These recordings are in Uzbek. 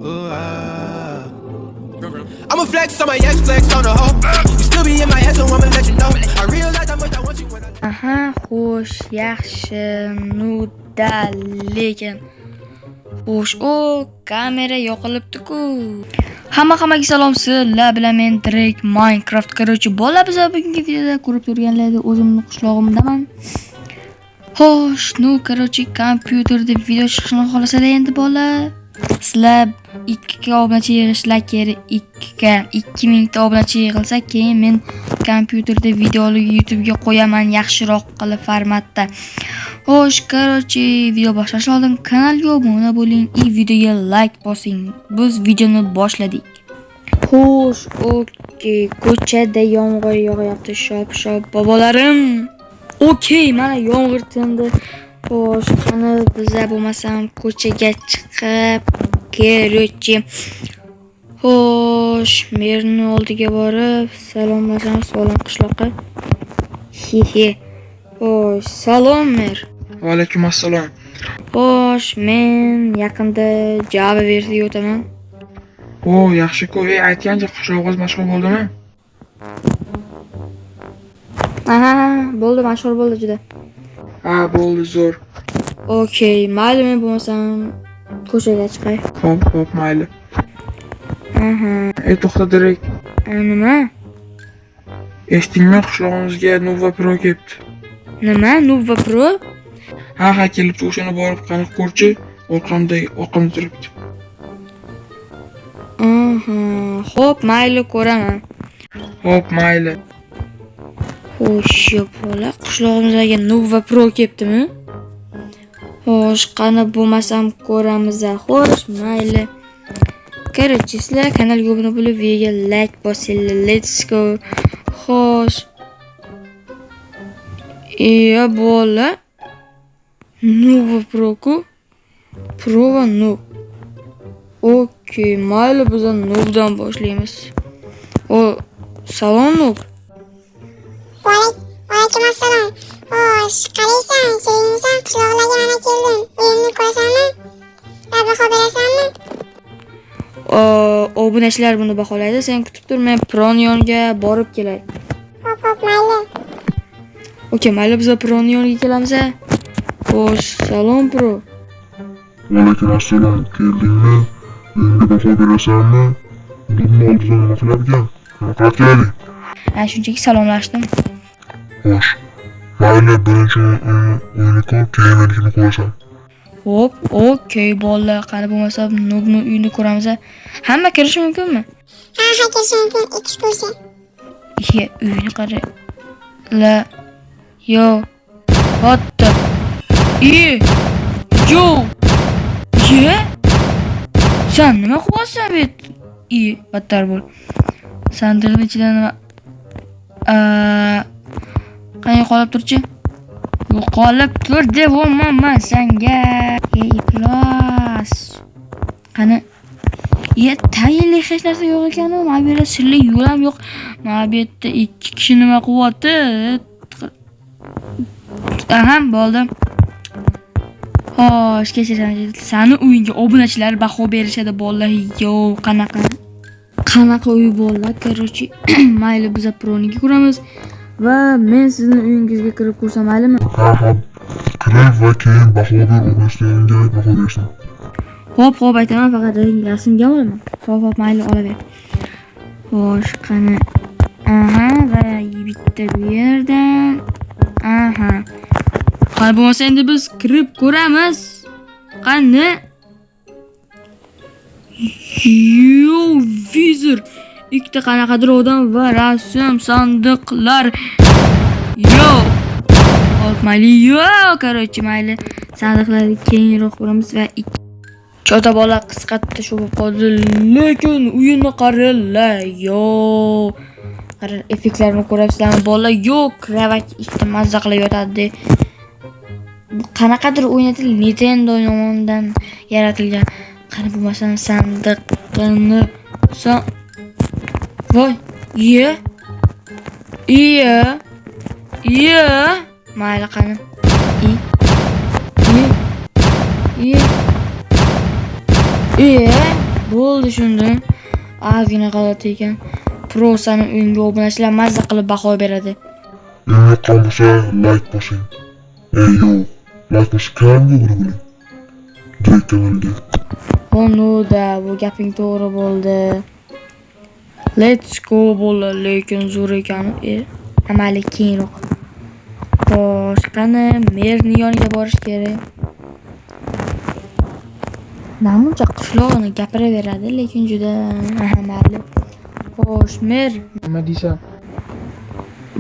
Ooh, ah. I'ma flex on my ex, flex on the hoe. You still be in my head, so I'ma let you know. I realize how much I want you when I. Aha, xo'sh, yaxshi. Ну да, lekin xo'sh, o kamera yoqilibdi-ku. Hamma hammaga salom, sizlar bilan men Drake Minecraft. Короче, bola, biz bugungi videoda ko'rib turganlaringizdek o'zimni qishlog'imdaman. Xo'sh, ну, короче, kompyuterda video chiqishini xohlasalar endi bola, sizlar 2K obunachi yig'ishlar kerak, 2K, 2000 ta obunachi yig'ilsa, keyin men kompyuterda videoni YouTube'ga qo'yaman yaxshiroq qilib formatda. Xo'sh, короче, video boshlashdan oldin kanalga obuna bo'ling и videoga like bosing. Biz videoni boshladik. Xo'sh, okey, ko'chada yomg'ir yog'yapti, shop-shop bobolarim. Okey, mana yomg'ir tindi. Xo'sh, qani biza bo'lmasam ko'chaga chiqib, короче, xo'sh, merni oldiga borib salomlashamiz, salom qishloqqa. He-he. Xo'sh, salom, mer. Va alaykum assalom. Xo'sh, men yaqinda Java versiyaga o'taman. O, yaxshi-ku. Ey, aytgancha, qishlog'ingiz mashhur bo'ldimi? Aha, bo'ldi, mashhur bo'ldi juda. Ha, bo'ldi, zo'r. Okey, mayli, men bo'lmasam ko'chaga chiqay. Xo'p, mayli. Aha. Ey, to'xta, Drake. Nima? Eshitdingmi, qishlog'imizga Nova Pro kelibdi. Nima? Nova Pro? Ha, kelibdi. O'shani borib qani ko'rchi. Orqamda, orqamda turibdi. Aha, xo'p, mayli, ko'raman. Xo'p, mayli. Xo'sh, bola, qishlog'imizga Nova Pro kelibdimi? Xo'sh, qani bo'lmasam ko'ramiz. Xo'sh, mayli. Короче, sizlar kanalga obuna bo'lib, videoga like bosinglar. Let's go. Xo'sh. Iya, bola. Nova Pro ku. Pro va Noob. Okey, mayli, biz Noobdan boshlaymiz. O, salom, Noob. Alaykum assalom. Xo'sh, qalaysan, keldingmisan? Qishloqlarga mana keldim. Uyimni ko'rasanmi? Va baho berasanmi? Obunachilar buni baholaydi. Sen kutib tur, men Proni yoniga borib kelay. Xo'p, mayli. Okey, mayli, biz Proni yoniga kelamiz. Xo'sh, salom, Pro. Va alaykum assalom. Keldingmi? Uyimga baho berasanmi? Nubni oldida nima qilarkan? Nima qilib kelding? Ha, shunchaki salomlashdim. Xo'sh. Mayli, birinchi uyini ko'r, keyin menikini ko'rasan. Xo'p, okey, bolalar, qani bo'lmasa Nubni uyini ko'ramiz. Hamma kirishi mumkinmi? Ha, kirishi mumkin, ikki kursi. Iye, uyini qara. La. Yo. What the? Iye. Yo. Iye. Sen nima qilyapsan bu yerda? Iye, battar bo'l. Sandiqning ichida nima? Qani yo'qolib turchi? Yo'qolib tur deyapman man senga. Ey, iflos. Qani? Iye, tayinli hech narsa yo'q ekan-u. Mana bu yerda sirli yo'l ham yo'q. Mana bu yerda ikki kishi nima qilyapti? Aha, bo'ldi. Xo'sh, kechiraman. Sani uyingga obunachilar baho berishadi, bolalar. Yo, qanaqa? Qanaqa uy, bolalar? Короче, mayli, biz Proniga ko'ramiz va men sizni uyingizga kirib ko'rsam maylimi? Ha, kirib va keyin baho ber, obunachilaringga ayt, baho bersin. Xo'p, aytaman, faqat rasmga olaman. Xo'p, mayli, olaver. Xo'sh, qani. Aha, va bitta bu yerdan. Aha. Qani bo'lmasa endi biz kirib ko'ramiz. Qani? Yo, vizor. Ikkita qanaqadir odam va rasm, sandiqlar. Yo. Xo'p, mayli. Yo, короче, mayli. Sandiqlarni keyinroq ko'ramiz va chota bola qisqatda shu bo'lib qoldi, lekin uyini qaranglar. Yo. Qarang, effektlarini ko'ryapsizlarmi, bola? Yo'q, кровать ikkita mazza qilib yotadi. Bu qanaqadir o'ynatilgan Nintendo tomonidan yaratilgan. Qani bo'lmasam sandiqni voy, iye. Iye. Iye. Mayli, qani. I. I. I. Iye. Bo'ldi shunda. Ozgina g'alati ekan. Pro sani uyingga obunachilar mazza qilib baho beradi. Eng yoqqan bo'lsa like bosing. Ey yo'q, like bosib kanalimga obuna bo'ling. Drake kanaliga. Oh ну да, bu gaping to'g'ri bo'ldi. Let's go bo'ldi, lekin zo'r ekan. Amali keyinroq. Xo'sh, qani merni yoniga borish kerak. Namuncha qishlog'ini gapiraveradi, lekin juda mayli. Xo'sh, mer, Nima deysan?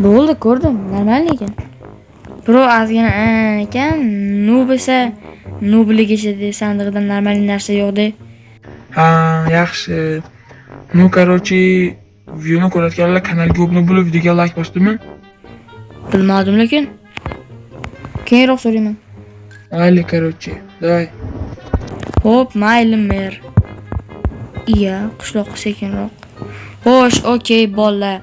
Bo'ldi, ko'rdim, normal ekan. Pro ozgina ekan, noob esa noobligicha sandig'idan normal narsa yo'q-da. Ha, yaxshi. Ну, короче, videoni ko'rayotganlar kanalga obuna bo'lib, videoga like bosdimi? Bilmadim lekin. Keyinroq so'rayman. Mayli, короче, давай. Xo'p, mayli mer. Iya, qishloqqa sekinroq. Xo'sh, okey, bolalar.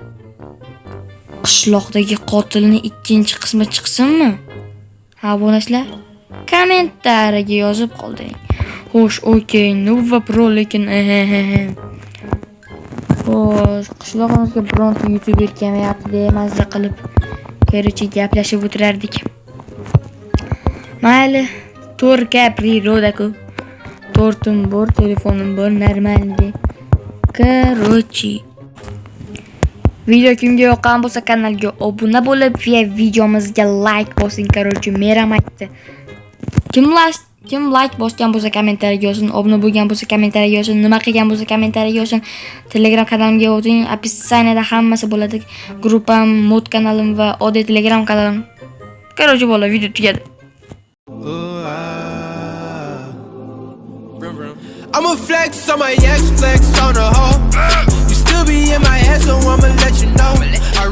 Qishloqdagi qotilni ikkinchi qismi chiqsinmi? Ha, obunachilar, kommentariyaga yozib qoldiring. Xo'sh, okey, noob va pro lekin ehehehe. Xo'sh, qishlog'imizga bironta youtuber kelmayapti deya mazza qilib, короче, gaplashib o'tirardik. Mayli, 4K природа-ku. Tortim bor, telefonim bor, нормальный. Короче, video kimga yoqqan bo'lsa kanalga obuna bo'lib va videomizga like bosing. Короче, meram aytdi. Kim like bosgan bo'lsa kommentariyaga yozsin, obuna bo'lgan bo'lsa kommentariyaga yozsin, nima qilgan bo'lsa kommentariyaga yozsin. Telegram kanalimga o'ting, описание da hammasi bo'ladi. Gruppam, mod kanalim va oddiy Telegram kanalim. Короче, bola, video tugadi. Ooh, ah. I'ma flex on my ex, flex on the hoe. You still be in my head, so I'ma let you know. I